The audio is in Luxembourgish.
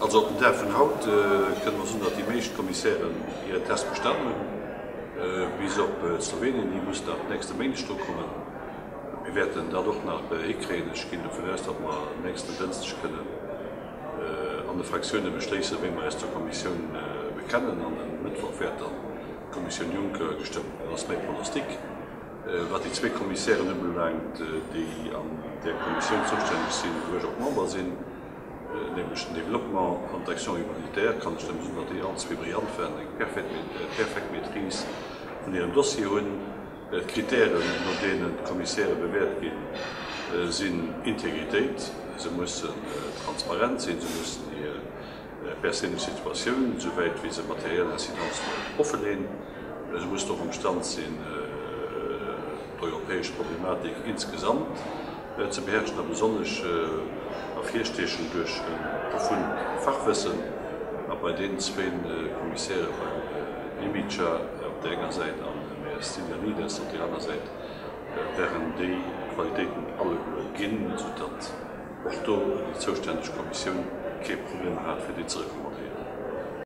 Also op den Dag vun haut kënne mer soen, datt déi meescht Kommissären hiren Test bestan hunn, bis op Slowenien, déi muss nach nächste Méindeg dru kommen. Mir wäerten dat och nach hikréien. Ech ginn dovun aus, datt mer nächsten Dënschdeg kënnen an de Fraktioune beschléissen, wéi mer eis zur Kommissioun bekennen. An e Mëttwoch wäert dann d'Kommissioun Juncker gestëmmt ginn. Dat ass mäi Pronostic. Wat déi zwee Kommissären ubelaangt, déi an där Kommissioun zoustänneg sinn, wou ech och Member sinn, nämlech den Développement an d'Action humanitaire, kann ech nëmme soen, datt déi all zwee brillant waren, eng perfekt Maîtrise vun hirem Dossier hunn. D'Kritären, no deenen d'Kommissäre bewäert ginn, sinn Integritéit, se mussen transparent sinn, se mussen hir perséinlech Situatioun, esouwäit wéi se materiell Incidence huet, offeleen, se mussen och amstand sinn, d'europäesch Problematik insgesamt ze beherrschen a besonnesch ervirstiechen duerch e profund Fachwëssen. A bei deenen zwéin Kommissäre, beim Mimica op där enger Säit an dem Här Stylianides op där aner Säit, wären déi Qualitéiten alleguer ginn, soudatt och do déi zoustänneg Kommissioun kee Problem hat, fir déi ze recommandéieren.